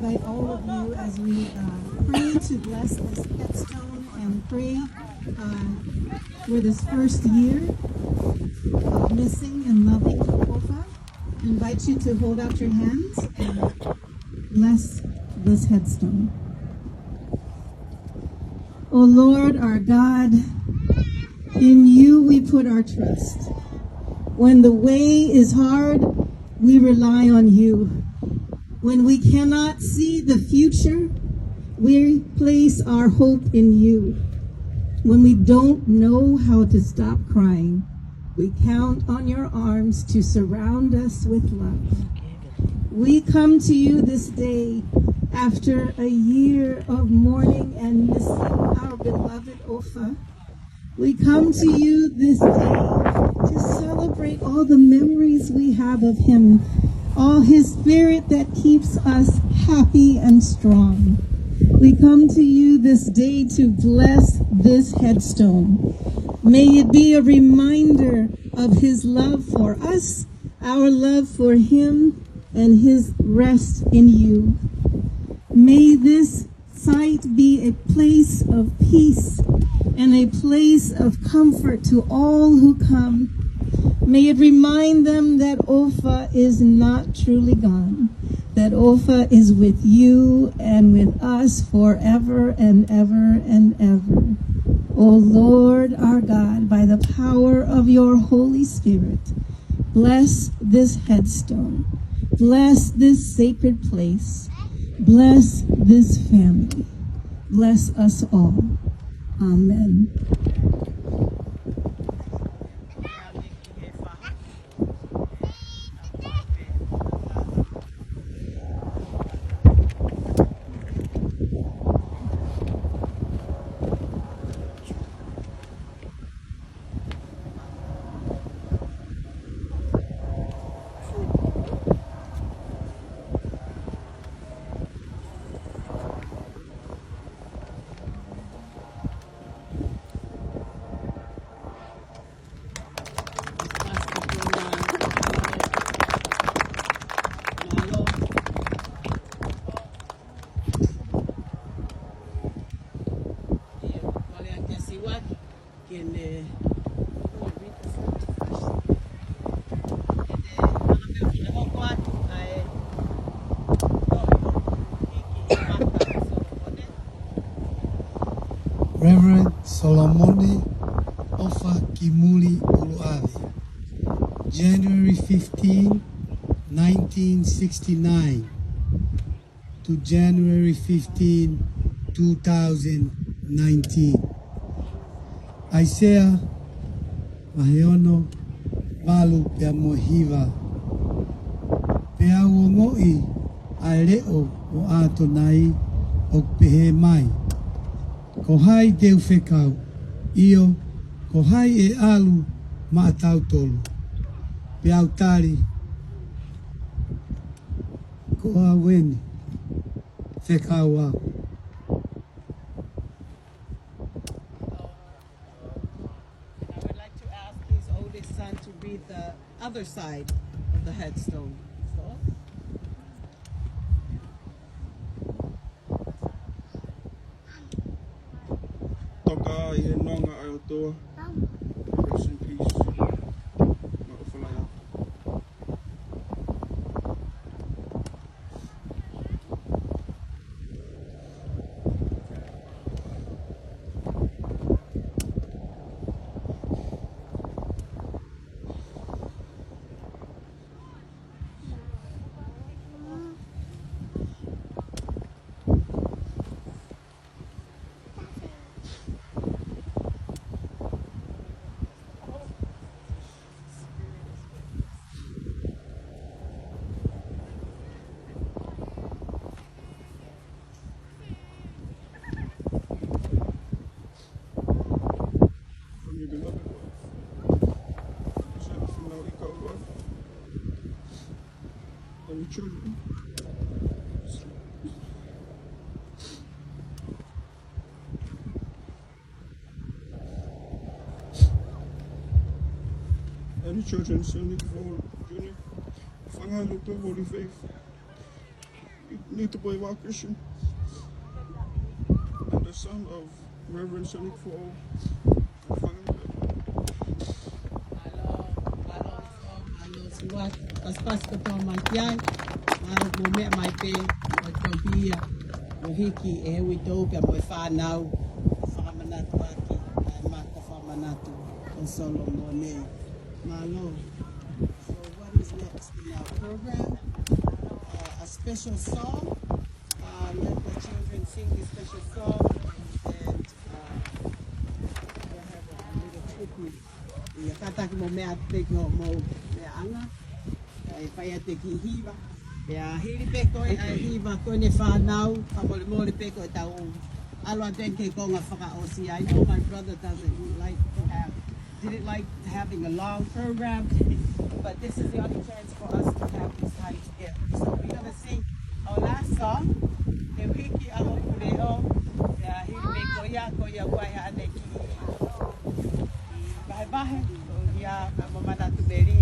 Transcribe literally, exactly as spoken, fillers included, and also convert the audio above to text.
Invite all of you as we uh, pray to bless this headstone and pray uh, for this first year of missing and loving Ofa. Invite you to hold out your hands and bless this headstone. O Lord, our God, in you we put our trust. When the way is hard, we rely on you. When we cannot see the future, we place our hope in you. When we don't know how to stop crying, we count on your arms to surround us with love. We come to you this day after a year of mourning and missing our beloved Ofa. We come to you this day to celebrate all the memories we have of him, all his spirit that keeps us happy and strong. We come to you this day to bless this headstone. May it be a reminder of his love for us, our love for him, and his rest in you. May this site be a place of peace and a place of comfort to all who come. May it remind them that Ofa is not truly gone, that Ofa is with you and with us forever and ever and ever. O Lord our God, by the power of your Holy Spirit, bless this headstone. Bless this sacred place. Bless this family. Bless us all. Amen. Reverend Solomone Ofa Kimuli Uluave, January fifteen, nineteen sixty-nine to January fifteen, two thousand nineteen. ʻAisea vahe ono, valu pea mo e hiva. Pea u ongoʻi ʻa e leʻo ʻo ʻAtonai ʻoku pehē mai, ko hai te u fekau? ʻIo, ko hai ʻe ʻalu maʻatautolu? Pea u tali, ko au eni, fekau au. I would like to ask his oldest son to read the other side of the headstone. So, Toka ʻi he nonga ʻa e ʻOtua. Rest in peace. Maʻu falai atu. From your beloved ones. Share the food now, eat out, Lord. And your children. Any children still need for Junior? Fanga Lupe, Holy Faith. Nita Boy Walker, and the son of Reverend Senik Fo. Mālō, mālō, mālō, sua, pasipasi kotoa mai ki ai. Mālō mo meʻa mai pē, ʻo toki ia, ʻo hiki ʻe he uitou pea mo e fānau, fakamanatu ʻaki, ʻa e maka fakamanatu ʻo Solomone. Mālō. So what is next in our program? Uh, a special song. Uh, let the children sing this special song, and, uh, we'll have a little tribute. Ia kātaki mo meʻa pē ki hoʻomou meʻaʻanga. ʻE fai atu e kiʻi hiva. Pea hili pē ko ē ʻa e hiva ko eni fānau, fakamolemole pē ko e tau ʻalu atu eni ki he konga fakaʻosi. I know my brother doesn't like to have, didn't like having a long program, but this is the only chance for us to have this time together. So we're gonna sing our last song. He hiki ʻa hoku leʻo, pea hili pē ko ia, ko ia ʻoku ʻi ai haʻane kiʻi vahevahe, ʻo ia ka mo manatu meli,